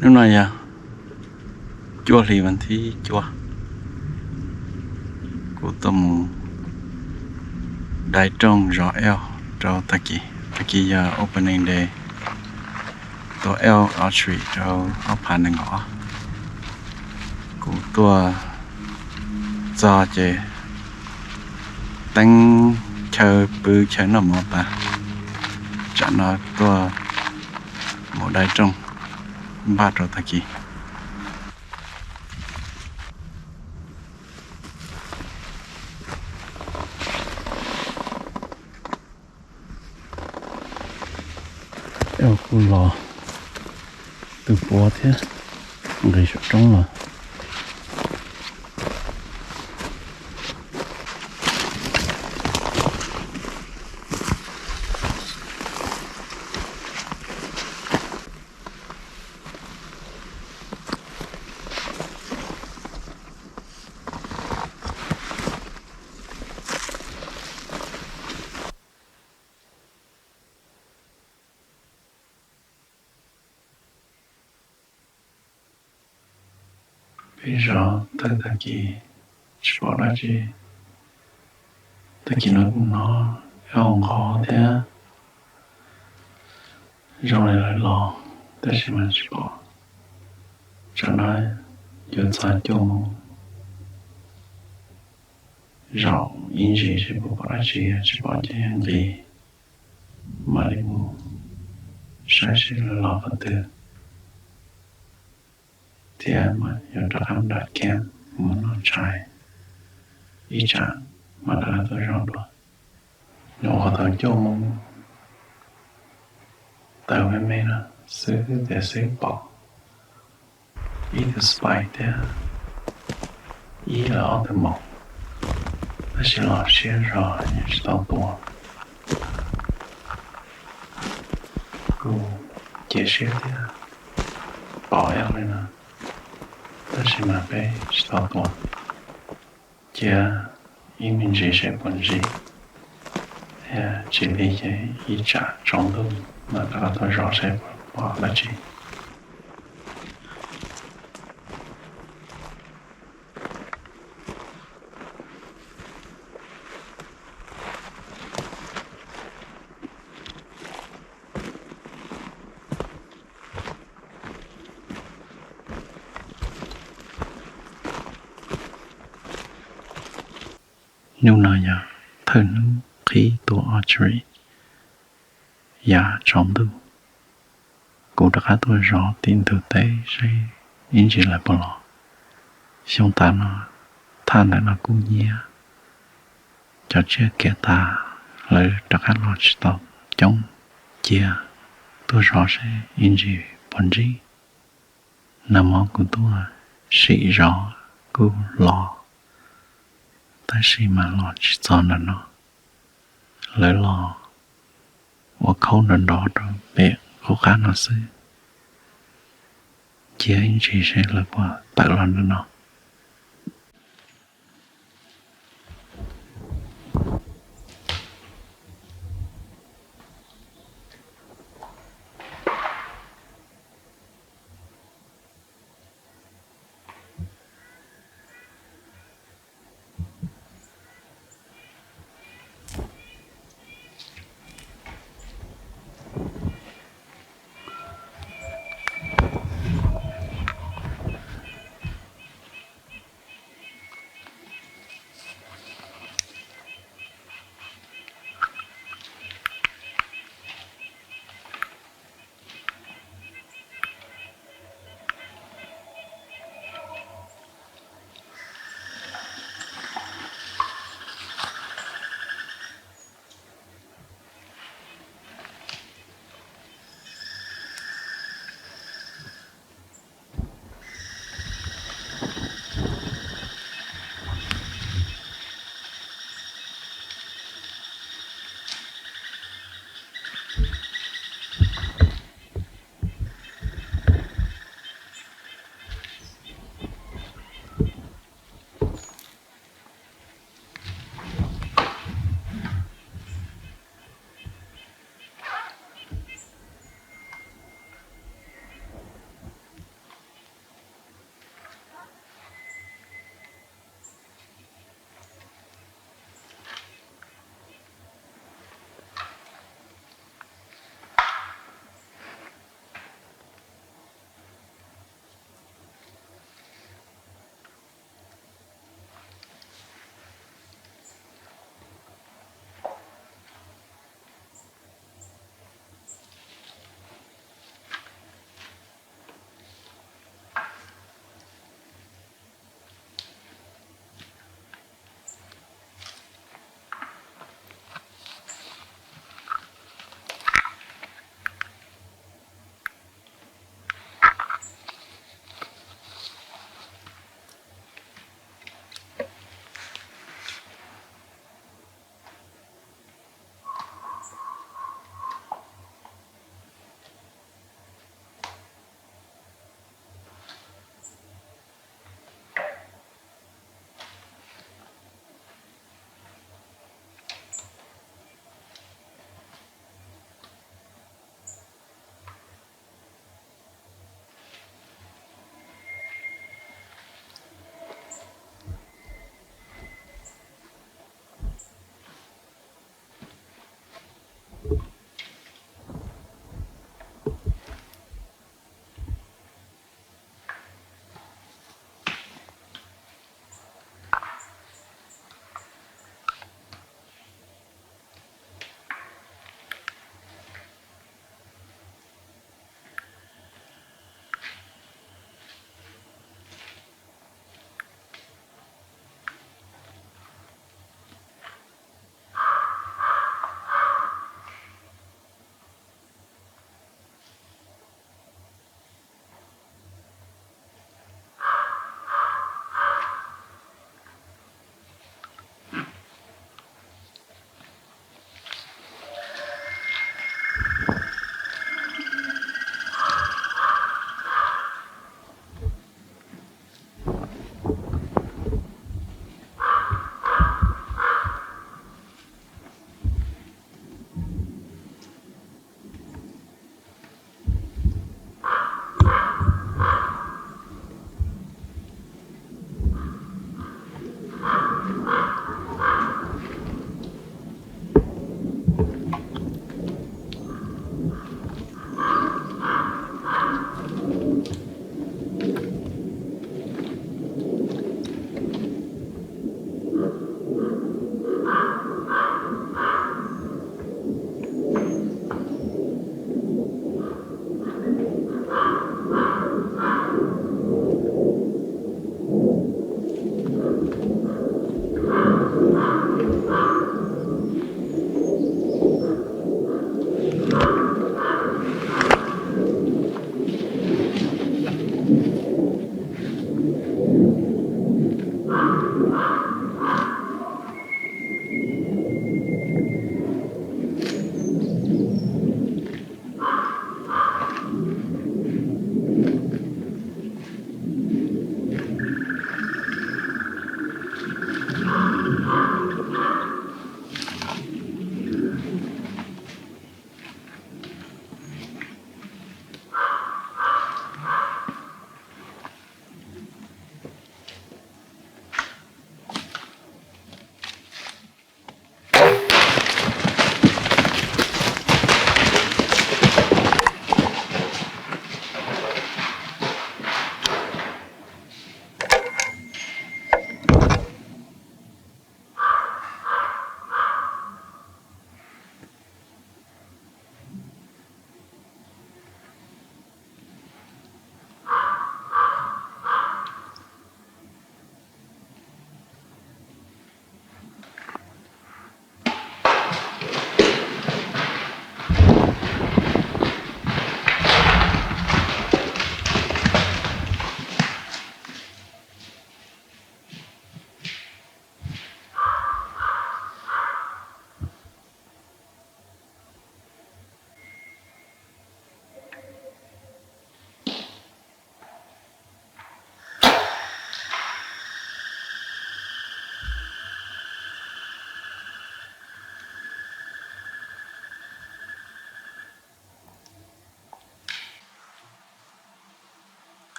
Hnub no yog cuaj hli vas thib cuaj, kuv tuaj mus dai rooj zov elk rau tag kis. Tag kis yog opening day, tua elk archery rau ob phav nees nkaum ob. Kuv tuaj txog ces teeb chaw pw chaw noj mov tas, tsam no tuaj mus dai rooj npaj rau tag kis. Elk kuj los tu puav thiab, nqis saum roob los. Peb zov tag tag kis tsis pom dab tsi. Tag kis no kuj hnov elk nqov thiab zoo li lawv los, tab sis mas tsis pom. Tsam no yuav txog cuaj moos, zaum ib ntsis seb puas pom dab tsi, tsis pom ces nqis mam li mus saib seb lawv los qhov twg, thiab mam yuav rov qab nram camp mus noj tshais, ib tsam mam rov qab tuaj zov dua. Nyuam qhuav thaum cuaj moos tawm me me no xwb tiam xwb pom ib tug spike thiab ib los ob tug moos, tab sis los siab zog yeej tsis tau tua. Kuj cia siab thiab pom elk li no, tab sis mas peb tsis tau tua. Cia ib me ntsis seb puas ntsib, thiab tsis li ces ib tsam tsaus ntuj mam rov qab tuaj zov seb puas pom dab tsi. Hnub no yog thawj hnub qhib tua archery yav tsaus ntuj. Kuv rov qab tuaj zov tim ntug teb seb ib ntsis lawv puas los. Xyoo tas no thaj ntawm no kuj nyiab, cov tsiaj khiav tas, lawv rov qab los tsis tau coob. Cia tuaj zov seb ib ntsis puas ntsib. Nag hmo kuv tuaj sim zov kuj los, tab sis mas los tsis txog ntawm no. Lawv los ua khaub nrov nrov rau pem qub qab no xwb. Cia ib ntsis seb lawv puas tawm los ntawm no.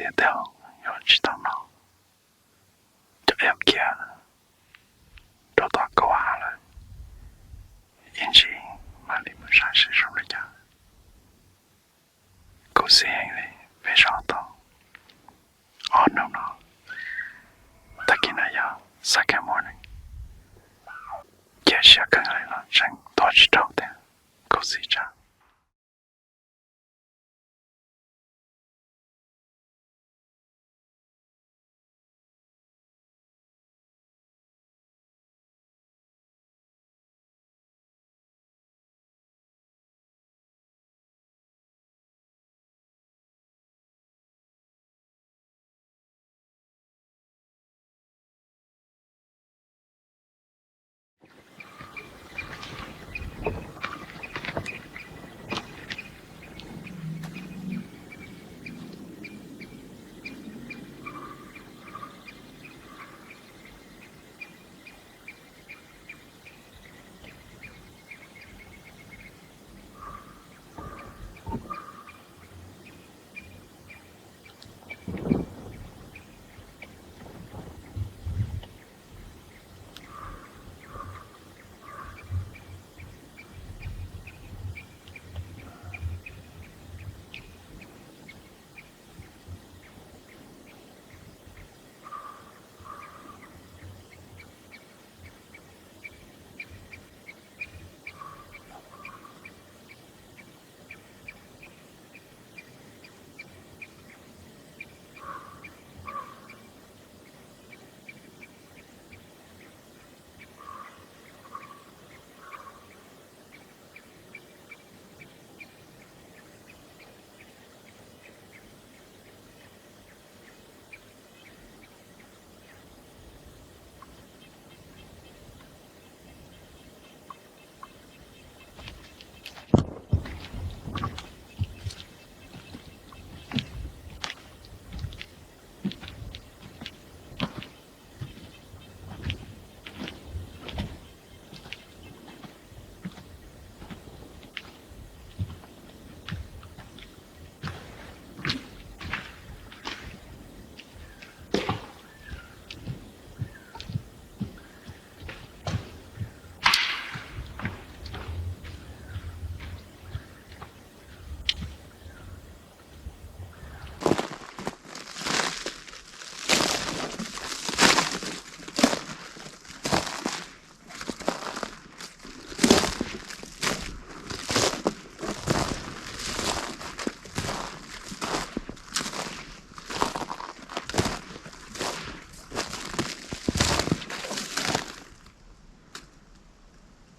Tiam tej yog tsis tau no, cov ev kiag rau tom kaum hav lawm, ib ntsis mam li mus saib seb zoo li cas. Khuv xim heev li, peb zov tau ob hnub no. Tag kis no yog second morning, cia siab kawg li los tseem tua tsis raug thiab, khuv xim tshaj.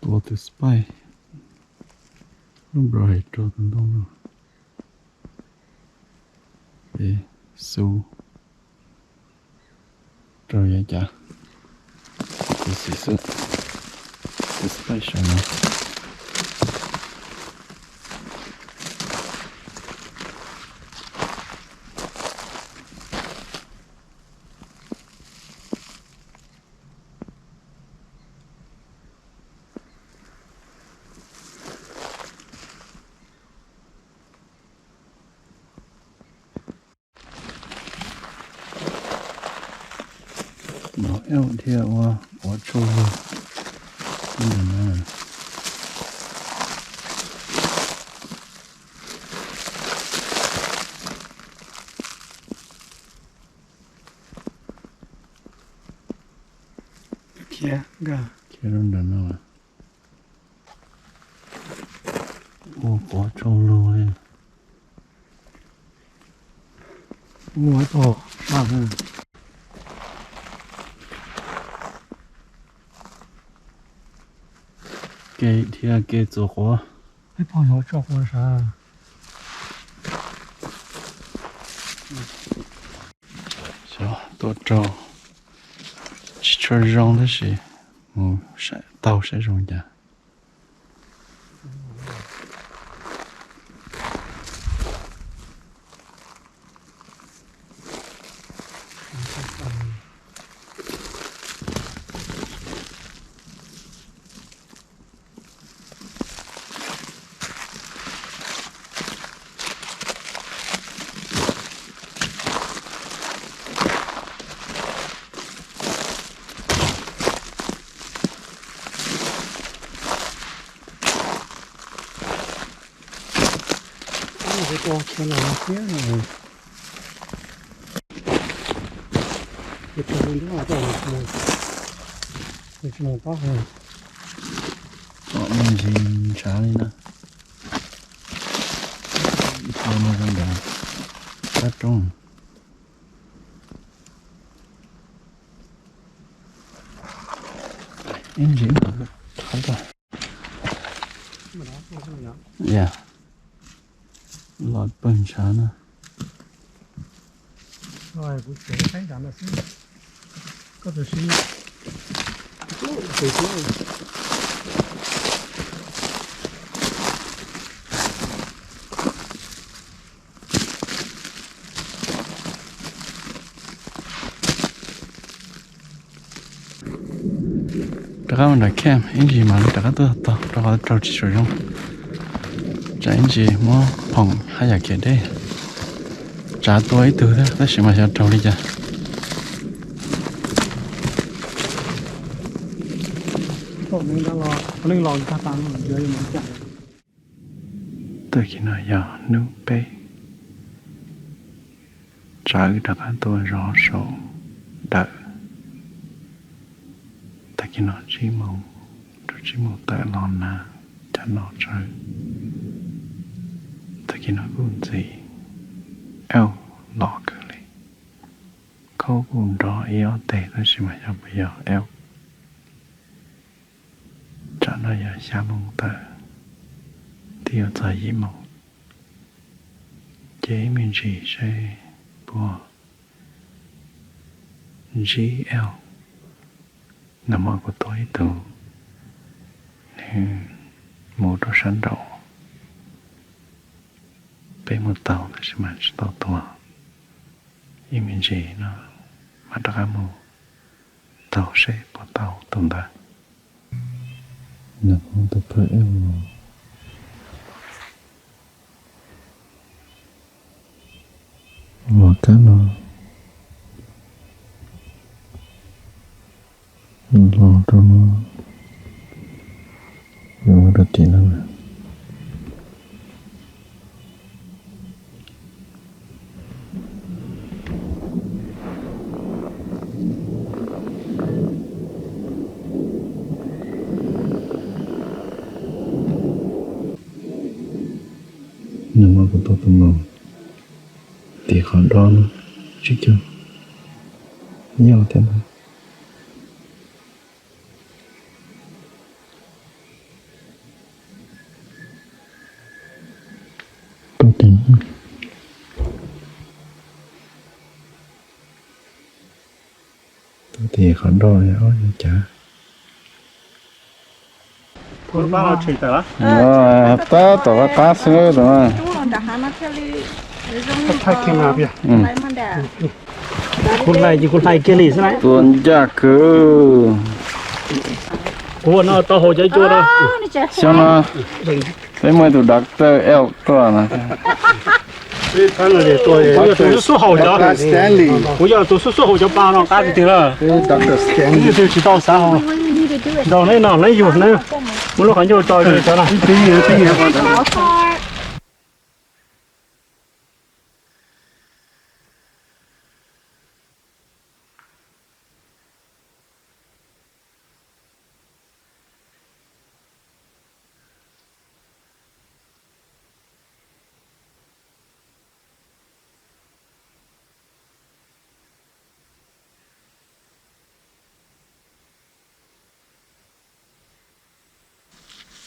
Tua tus spaij, lub nplo hais rau tus ntoo no. Xu rau yav cas, tus xim xwb, tus spaij saum no. Nov eb thiaj ua quav tsau lug ntawm no. Khiav rau ntawm no. Ua quav tsau lug li. Ua ib tog sab. Kev dhia kev txuas quav. Ib tog yuav tso quav sab. Xyov tua rau tsis tshua zoo tab sis mus taug saib zoo cas. Ua tua kiag los thiab no. Ua tua ntub los coj los tua, tsis mus pab. Pom me ntsis ntshav li na. Tua no rau nram qab roob. Ib ntsis thov tau. Ya, los pawg ntshav na. Rov qab mus nram camp ib ntsis mam li rov qab tuaj tog rau qhov raug tsis tshua zoo. Tsam ib ntsis muab phoom haj yam khiav deb. Tsav tua ib tug thiab tab sis mas xyov raug li cas. Tag kis no yog hnub peb, tsam wb rov qab tuaj zov saum dawm. Tag kis no tsib moos rau tsib moos tawm los na, cov no tsawv. Tag kis no kuj ntxiv, elk los kawg li. Khaub kuj nrov ib ob teg tab sis mas xyov puas yog elk. Tsam no yog xya moos tawm, twb yuav txog yim moos. Ces ib me ntsis seb puas ntsib elk. Nag hmo kuv tua ib tug, nws mus rau sab nraud, peb mus taug tab sis mas tsis tau tua. Ib me ntsis no mam rov qab mus taug seb puas tau tus ntawd. Nag hmo tus phawj elk los kab no los rau no, mus rau tim no. Nag hmo kuv tua tus no tim qhov do no, tsib caug yauj thiab ntag. Tua tim qhov do ob yog cav. Tab tom qab qab xwb tus no. Tua ncaj kawg. Xyoo no peb muaj ib tug doctor elk tuaj no. Kuv yog tus xub xub haum cov, kuv yog tus xub xub haum cov pa no qab tiag tiag lawm. Leej twg tsis tau xav haum, ntaus neb no neb yug neb muab lub qhov ncauj tso rau cov no.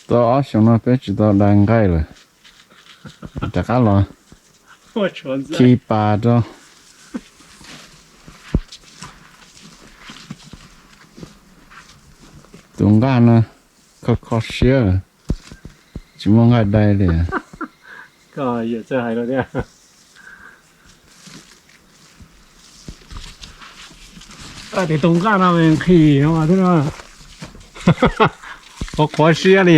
Tau ob xyoos no peb tsis tau da nqaij lawm, rov qab los khi pas rau. Tus nqaj no kho kho siab, tsis muaj nqaij dai li. Tus nqaj no nqhis no thiab no, qhuav qhuav siab li.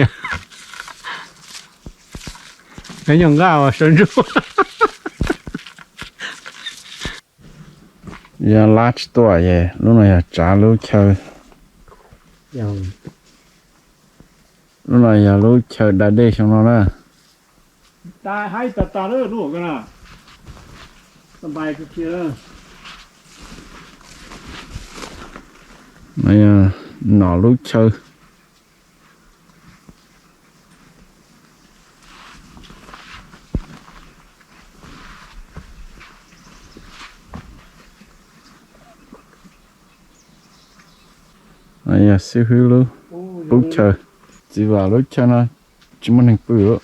Peb nyuag nqaj uas sawv ntsug. Yog lab tsis tuaj es lub no yog tsav lub chaw. Lub no yog lub chaw da dej xyoo no na. Haib tas tas lawm lub ko na. Nom lub chaw. Yog xib hwb lub pub chaw. Txiv Vam lub chaw no tsis muaj neeg pw lawm.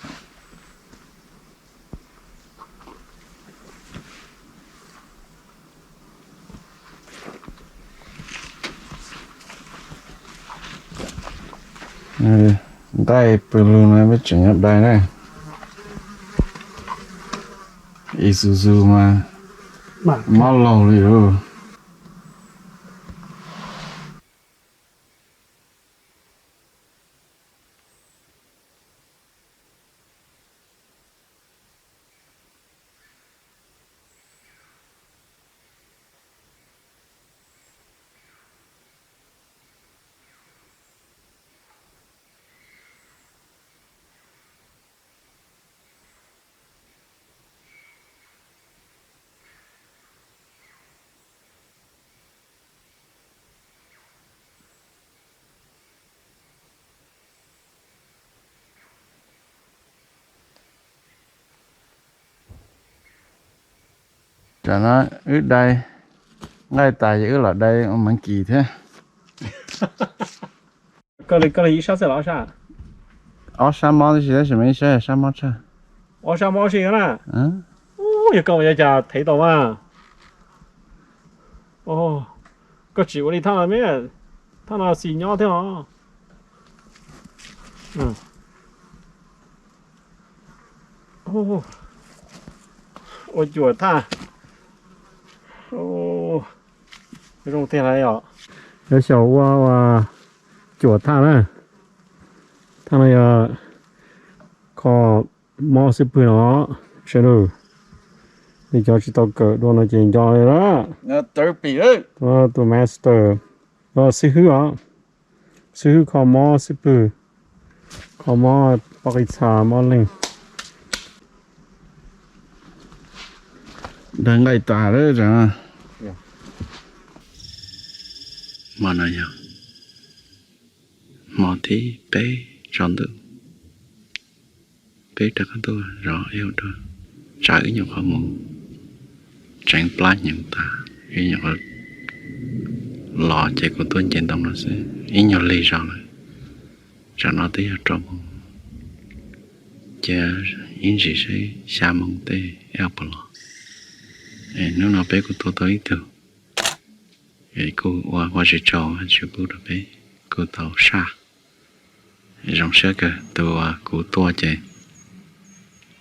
Nqaij pw lug no peb tseem nyob dai na. Isuzu mas mob laug li os. Tam no wb dai nqaij tas ces wb los dai ua Monkey thiab. Koj li ib sab xwb los ob sab? Ob sab mob tib si tab sis mas ib sab yog sab mob tshaj. Ob sab mob si na. Yog koj mas yuav cas thev tau mas. Koj tsis ua li thaj no, thaj no xis nyob thiab os. Ua cuam thaj. Zoo tiag lawm yom. Yuav xyaum ua ua cuam thaj na. Thaj no yog kho mob xib pwg no. Saib lawm, nej cov tsis tau kawm dua no ces nco li na. Tus master, xib hwb os, xib hwb kho mob xib pwg, kho mob poj qi txha mob leeg. Dai nqaij tas lawm. Hmo no yog hmo thib peb tsaus ntuj, peb rov qab tuaj zov ib hau dua, tsam wb nyuam qhuav mus tseev plab hnyuv tas, wb nyuam qhuav los ces kuv tuaj nce ntoo no xwb ib nyuag lig zog lawm. Tsam no twb yog rau moos, cia ib ntsis seb xya moos tej wb puas los. Hnub no peb kuj tua tau ib tug, kuj ua ua tsis tsaug tsis pub rau peb, kuj tau saj. Zoo siab kawg, tus uas kuv tua ces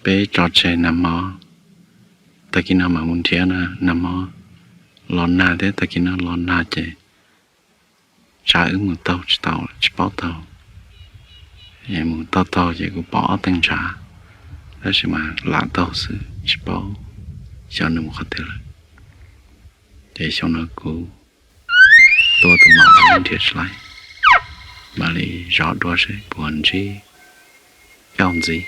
peb tso tseg nag hmo, tag kis no mam mus nrhiav nag hmo los nag thiab, tag kis no los nag ces tsam wb mus taug tsis tau, tsis paub taug. Mus taug taug ces kuv pom ob teeg ntshav, tab sis mas lam taug xwb tsis paub xyov nws mus qhov twg lawm. Ces xyoo no kuv tua tus maum nrhiav tsis laib, mam li zov dua seb puas ntsib kauj ntxiv.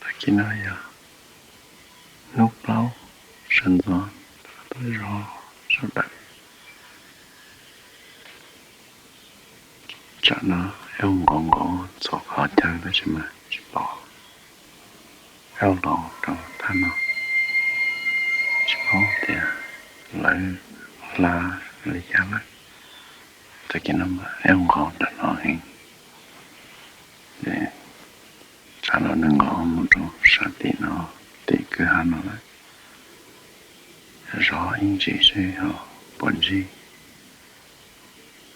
Tag kis no yog hnub plaub sawv ntxov, tuaj zov sawv daws. Tsam no eb nqov nqov txhua qhov chaw tab sis mas tsis pom eb los rau thaj no. Tsis paub tias lawv hla Li cas lawm? Tag kis no mas ib nqov nram no heev, ces tsam no nws nqov mus rau sab tim no, tim kwj ha no lawm. Zov ib ntsis seb ho puas ntsib.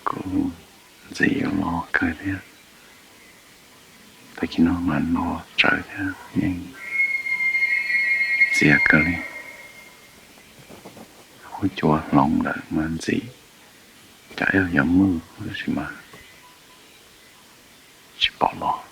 Kuv ntxim yuav los kawg thiab. Tag kis no mas no tsawv thiab yeej txias kawg li. Huab cua hloov lawm mas ntxim, cas ib yog muaj tab sis mas tsis pom los.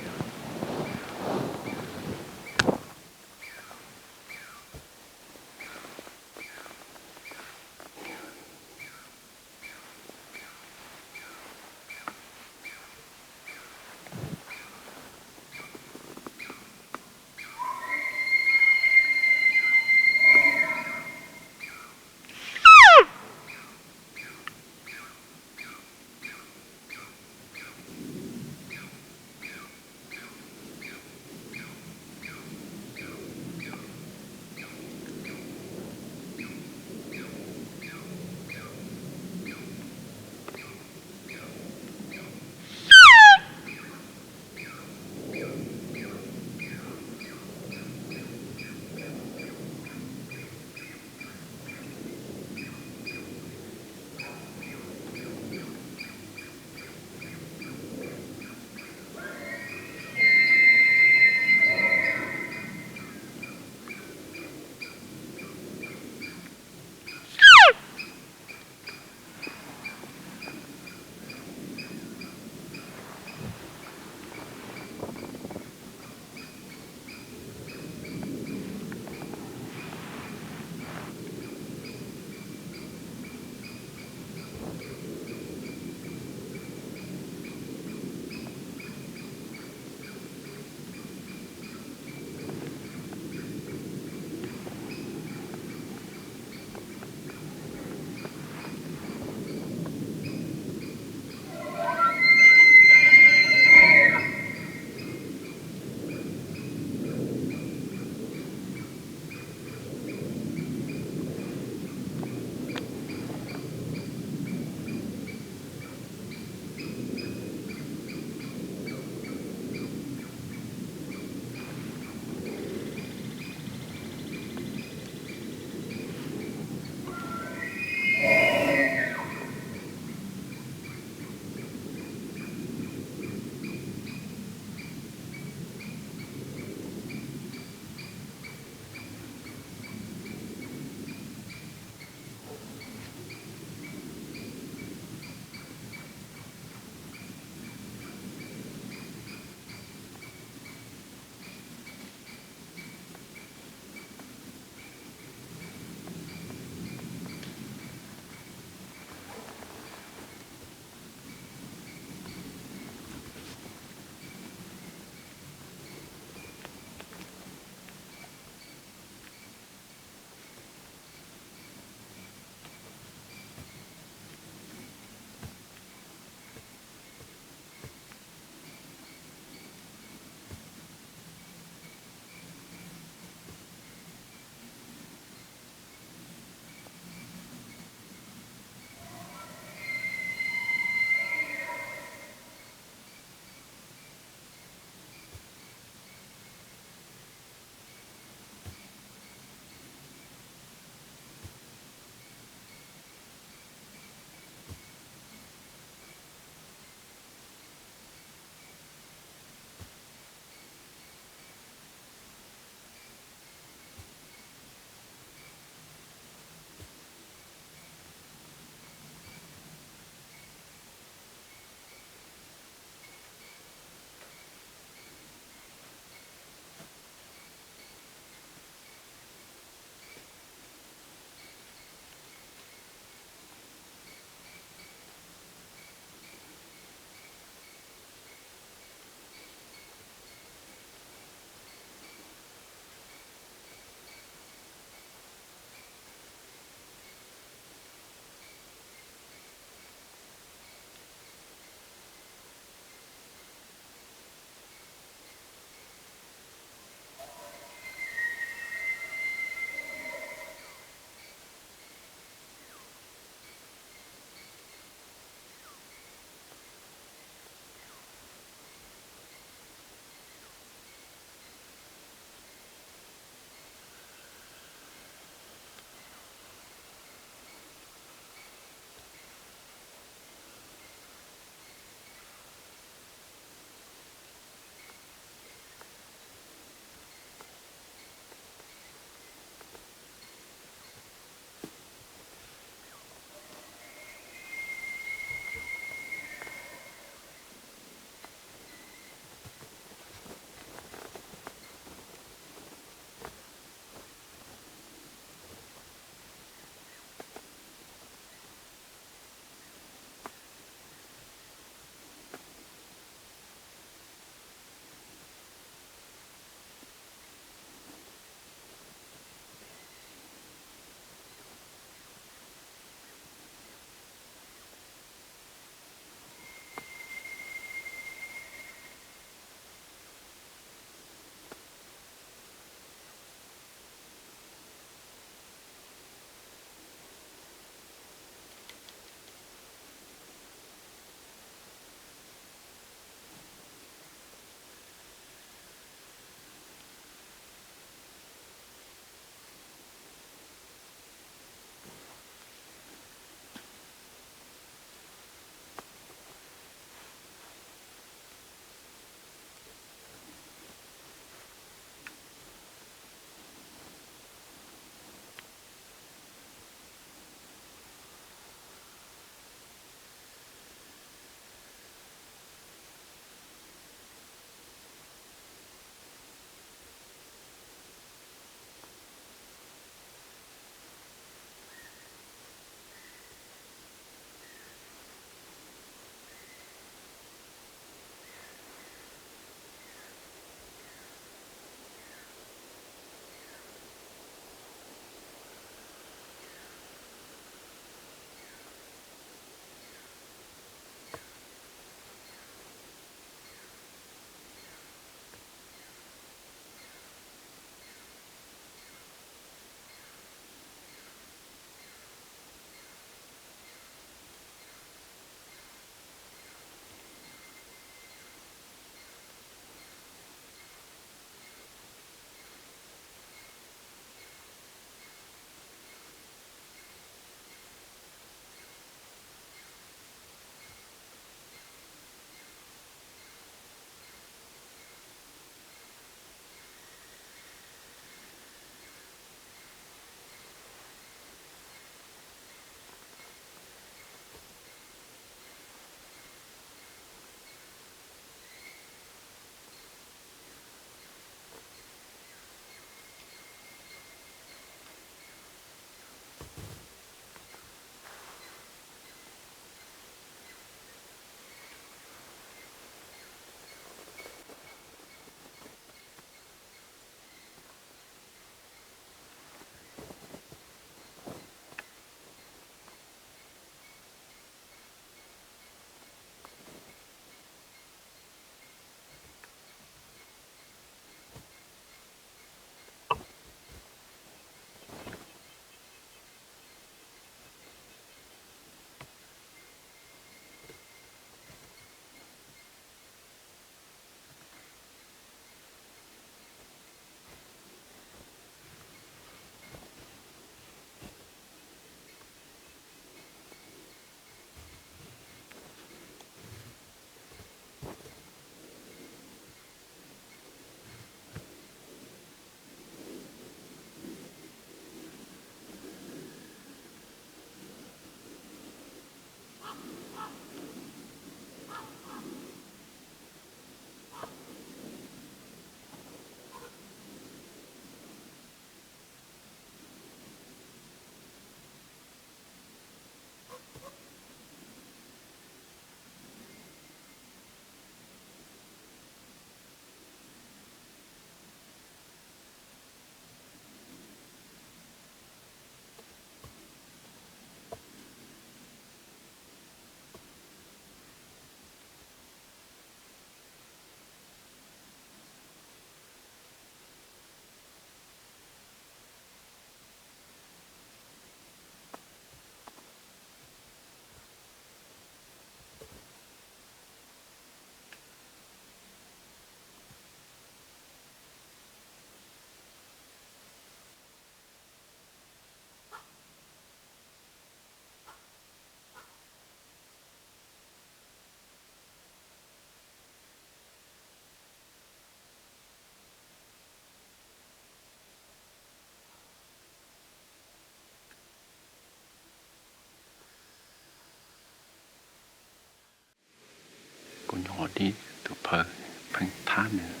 Dib tus phaw pheej thab nws.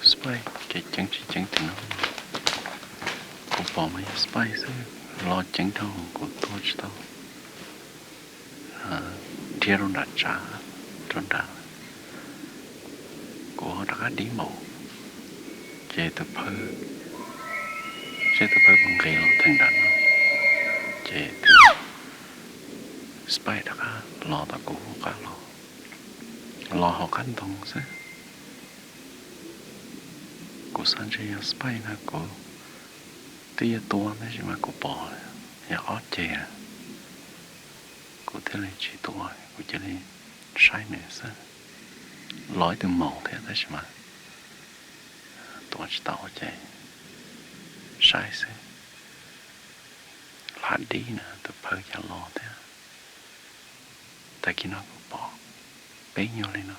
Spy, kev ceev tsis ceev tim no, kuv pom mas yog spy xwb, los ceev dhau kuv tua tsis tau, dhia rau nram tsav, rau nram, kuv ho rov qab dib npaum, ces tus phaw, seb tus phaw puas nqis los theem nram no, ces tus spy rov qab los tom kuv qab los, los hauv qab ntoo xwb. Kuv xav ntshe yog spy na, kuv twb yuav tua tab sis mas kuv pom yog ob ceg, kuv thiaj li tsis tua, kuv cia li saib nws xwb. Los ib tug maum thiab tab sis mas tua tsis tau ces saib xwb. Lam dib na tus phaw cas los thiab. Tag kis no kuv pom peb nyuag li no.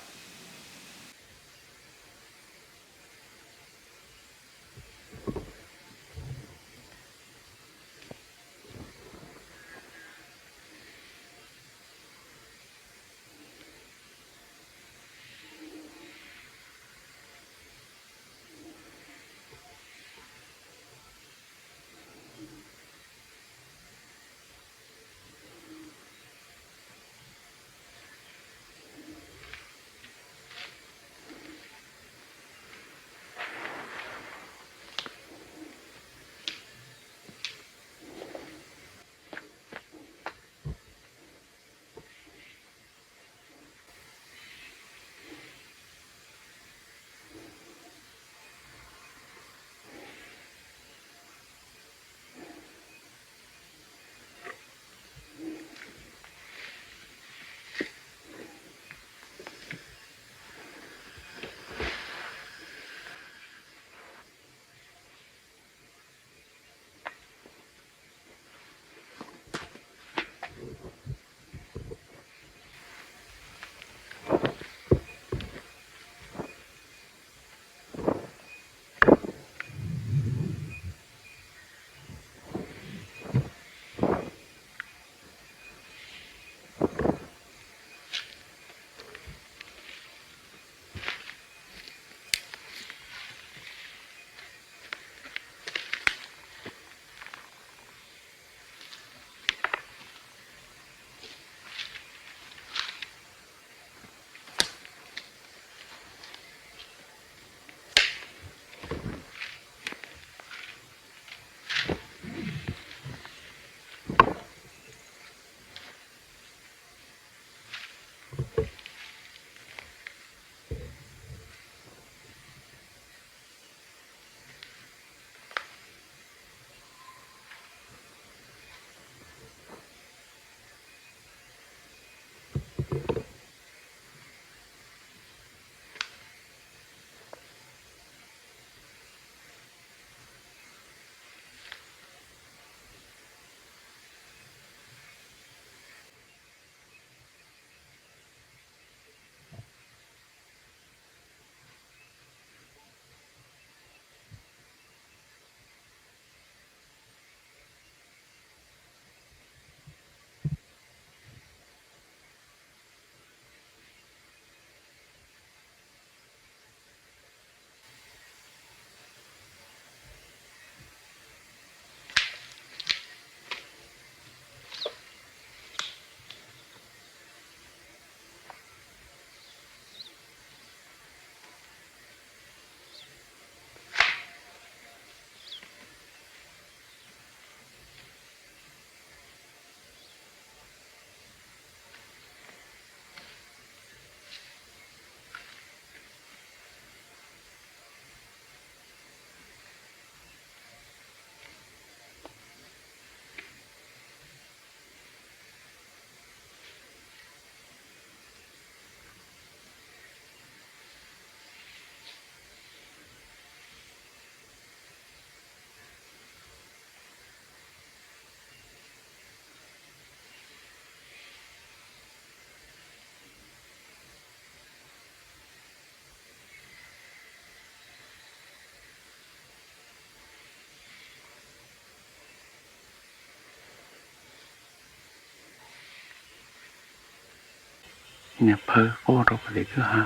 Niag phawj quaj rau puag tim kwj ha,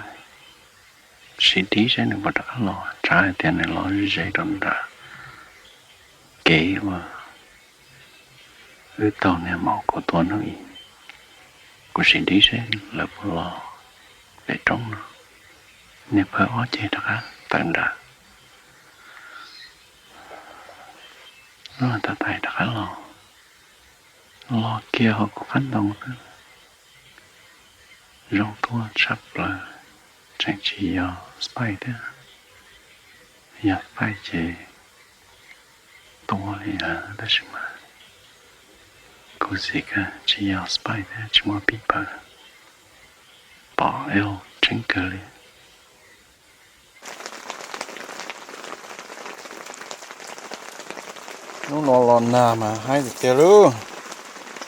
sim dib saib nws puas rov qab los, tsam hais tias nws los ze rau nram kev uas wb taug niag maum kuv tua hnub ib. Kuv sim dib saib lawv puas los pem roob no. Niag phawj ob ceg rov qab tawm nrad. Lub no tais tais rov qab los, los kiag hauv kuv qab ntoo xwb. Zoo tuaj tshaj plaws, tseem tsis yog spike thiab. Yog spike ces tua li lawm tab sis mas khuv xim kawg, tsis yog spike thiab tsis muaj pib pawg. Pom eo tseeb kawg li. Hnub no los nag mas haib tiag tiag lauj,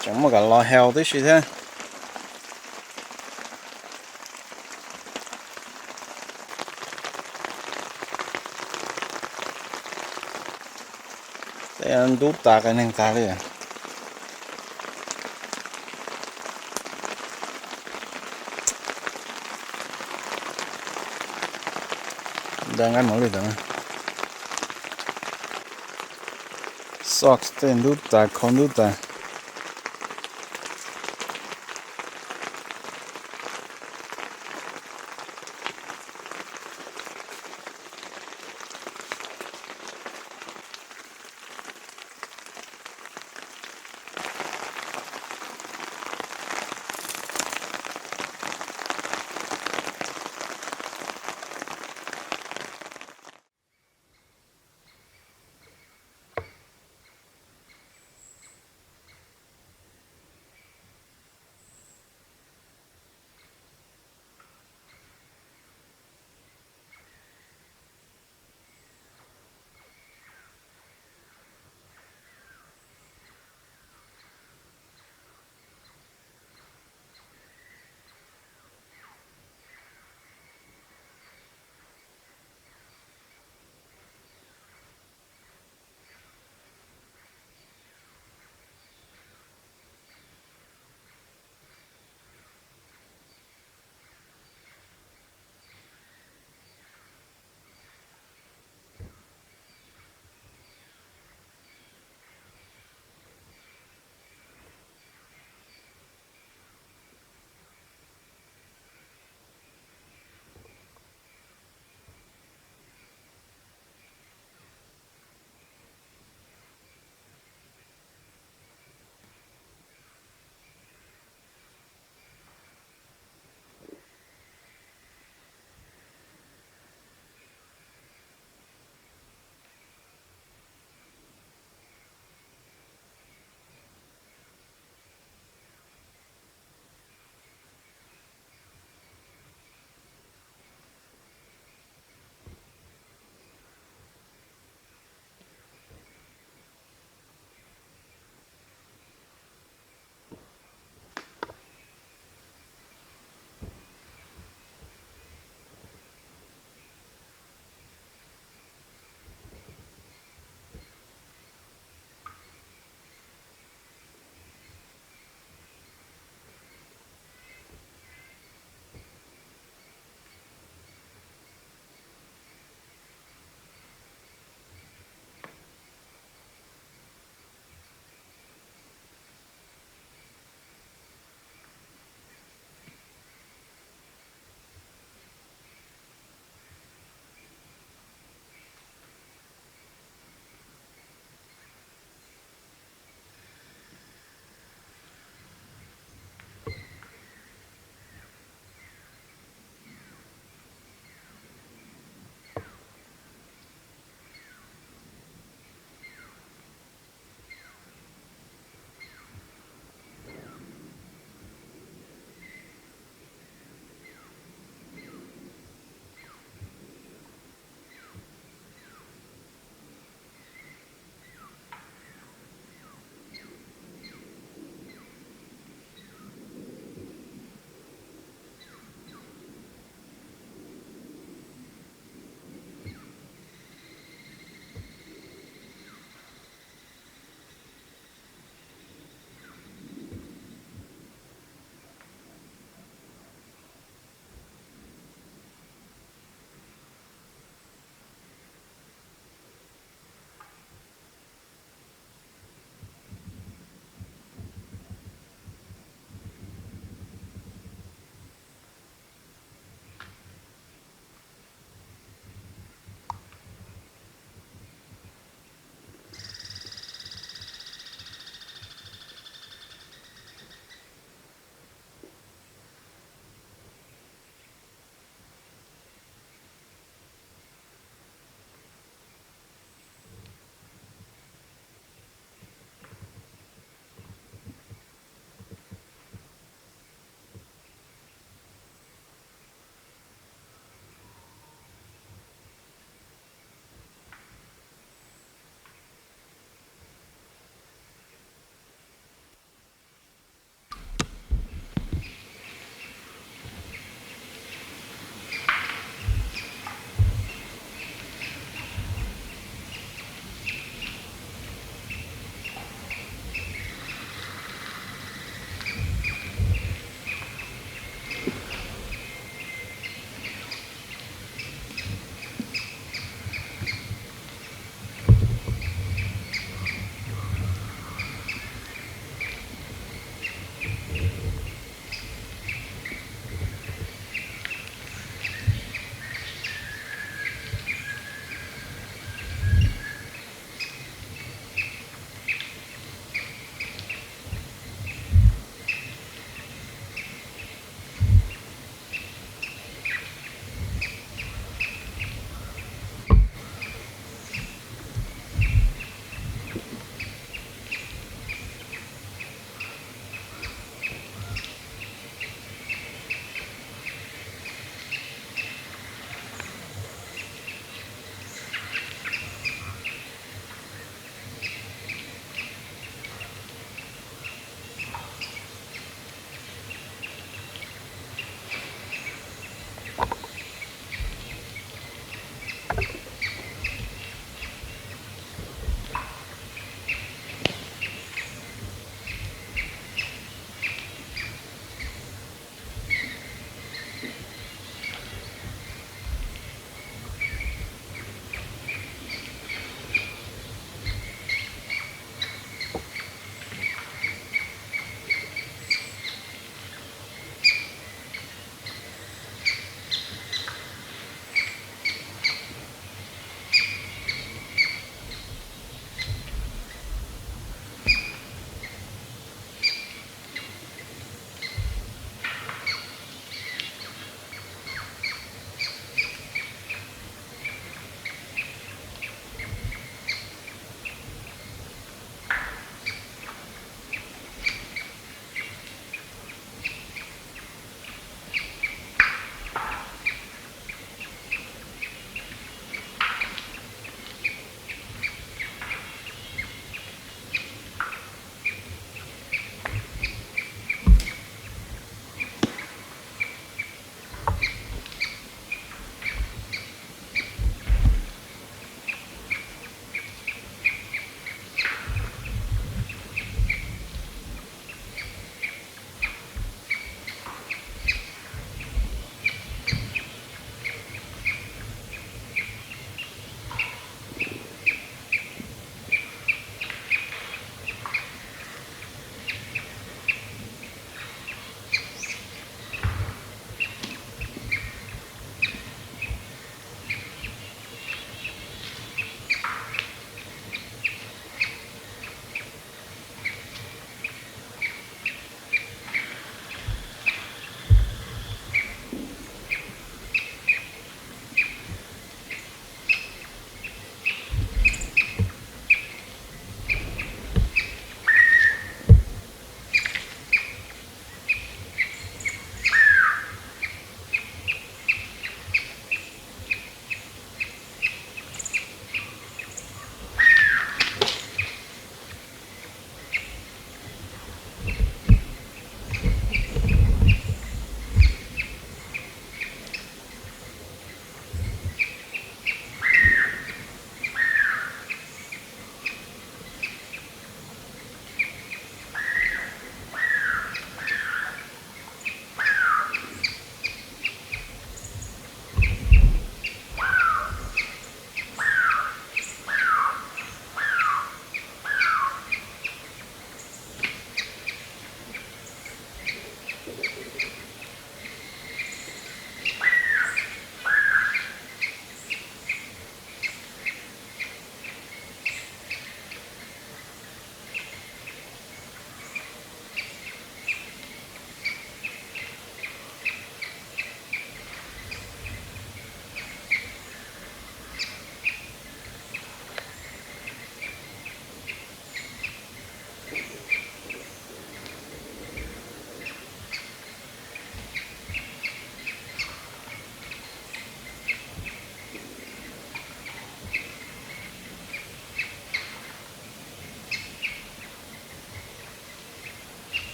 tseem muaj kam los heo tib si thiab. Tej ntub tas qias neeg tas li. Nta nqaij mos lwj tawm na. Socks tej ntub tas, khau ntub tas.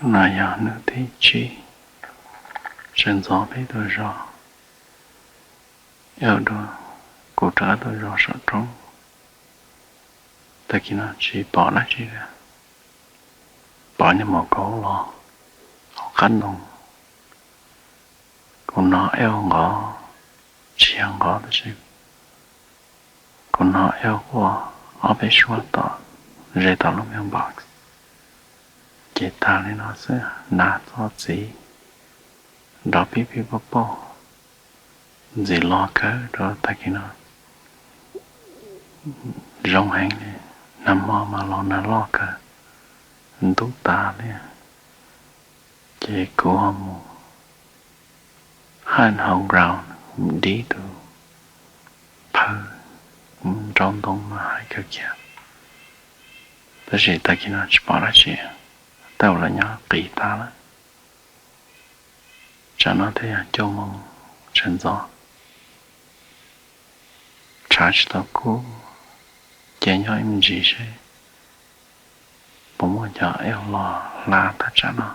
No yog hnub thib tsib, sawv ntxov peb tuaj zov, ua dua, kuv rov qab tuaj zov saum roob. Tag kis no tsis pom dab tsi li, pom niag maum kaub los hauv qab ntoo. Kuv hnov ej nqov, tsis yog nqov tab sis kuv hnov ej quaj ob peb suab tom, ze tom lub mailbox. Ces tag li no xwb, nas txog txiv nrov pib pib pauj pauj, ntxim los kawg rau tag kis no. Zoo heev li, nag hmo mas los nag loj kawg, ntub tas li. Ces kuv ho mus hais hauv ground, dib tus phawj, nraum ntoo mas hais kawg kiag. Tab sis tag kis no tsis pom dab tsi, tej zaum lawv nyob qis tas lawm. Tsam no twb yog cuaj moos sawv ntxov, tshav tsis tau kub, cia nyob ib me ntsis seb puas muaj cov ej los hla thaj tsam no.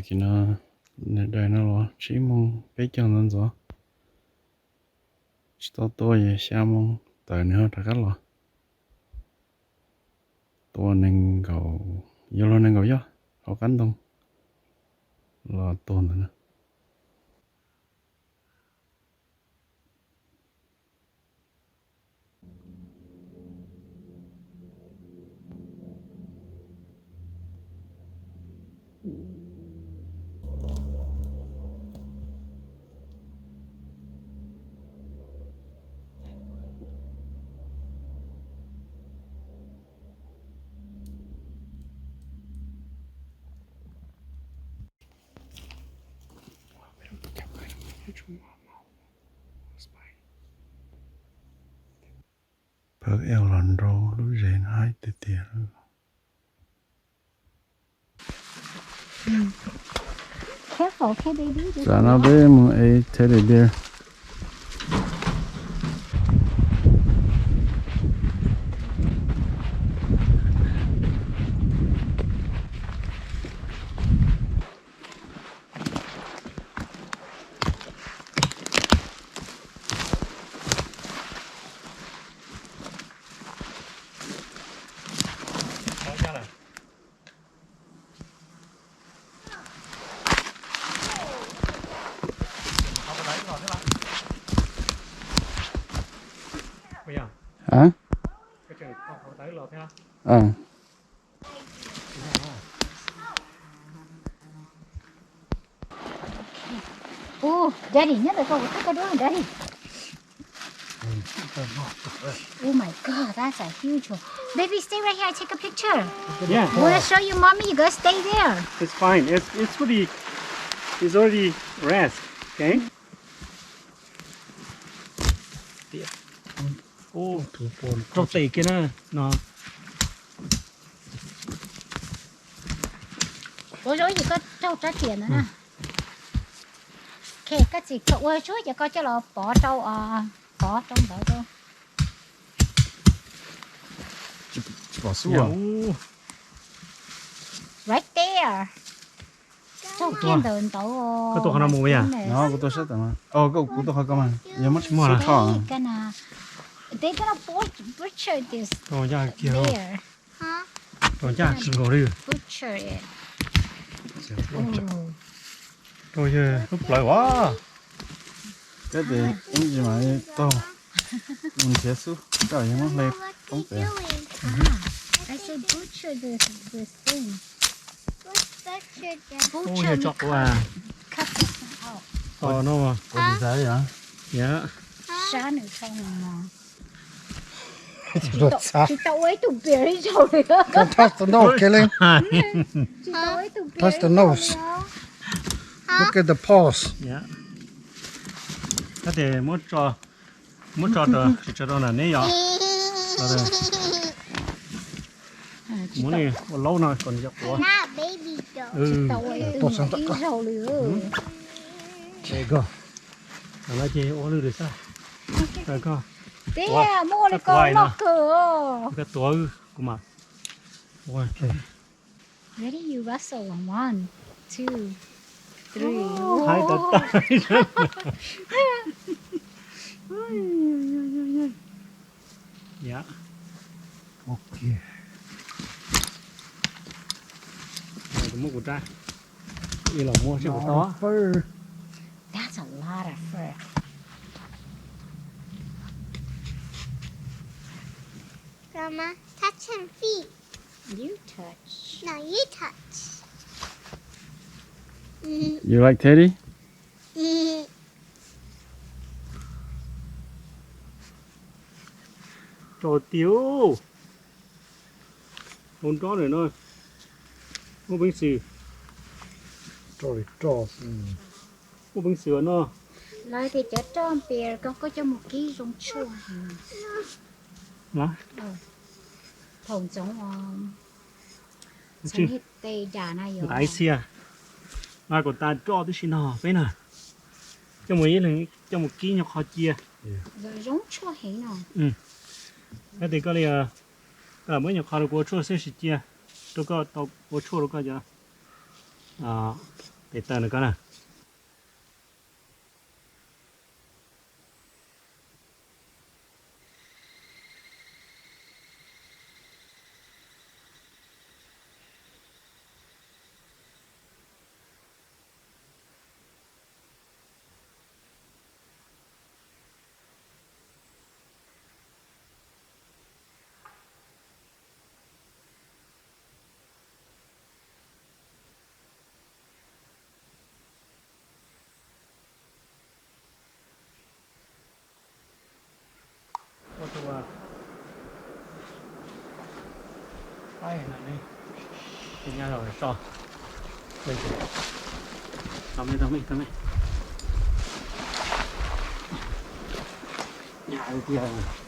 Ces no nws daim no los tsib moos peb caug ntxov ntxov, tsis tau tua, xya moos tawm nws ho rov qab los. Tua nees nkaum, yuav luag nees nkaum yoj hauv qab ntoo los tua ntawd na. Pawg el los nrau lub zes no haib tiag tiag. Careful, okay, baby? Tam no peb mus ev teddy bear. Hả? Ờ. Ui, daddy, nhớ tới con, con đuối daddy. Oh my God, that's a huge one. Baby, stay right here. I take a picture. Yeah. I want to show you, mommy. You guys stay there. It's fine. It's it's already it's already rest. Okay. Ub, rau tes kiag na no. Ua zoo ces koj raug rab riam ntawd na. Ok, koj txiv ua tsuag ces koj coj los pov rau, pov rau ntawd rau. Tsis pom xub. Right there. Raug kiag ntawm ntawd. Koj tua qhov no mus yam? No kuv tua sab tom no. Koj, kuv tua qhov ko mas yog muab tsis muaj no. They're gonna butcher this bear. Rau ncaj tsis nkaus li. Butcher it. Rau yawg lub plawv as. Kab tes ib ntsis mas taug mus nrhiav xub, koj yog muab hle poob pem. I say butcher this, this thing. Butcher, yog tso quav. Cut this one out. Ua no. Ua ntxav yom. Yog. Sab nws tau no. Tsis tau ua ib tug bear li zaug li. Don't touch the nose, Kaylin. Tsis tau ua ib tug bear. Touch the nose. Look at the paws. Kab tes muab tso, muab tso rau, tsis tso rau nram neb yom. Muab ua laub no kom nws cov quav. Tsis tau ua ib tug ib zaug li. Koj, no ces ua lwj lwm xab. Koj, muab ua li koj loj kawg. Koj tuav kuv mam ua. Ready, you wrestle. One, two, three. Hais tau tag. Yam. Ok. Kuv muab kuv rab ib los muab seb puas tau. That's a lot of fur. Grandma, touch him feet. You touch. No, you touch. You like Teddy? Rau tiag. Hau nrob lawm no. Muaj peev xwm. Roj li roj. Muaj peev xwm no. Lawv tias cov roj npias ko koj coj mus kib zoo tshuaj heev. Thaum ntxoov os. Ntxaiv xiab. Lawv kom tas roj tib si no peb na. Coj mus ib leeg coj mus kib nyuag qho cia. Zoo tshuaj heev no. Koj tias koj li, koj lam muab nyuag qho rau kuv ua tshuaj xwb sis cia rau koj tau ua tshuaj rau koj cov Tes taw no koj na. Ua tus qaib no ne, nyab los so. Tau me, tau me, tau me. Nyab tiag.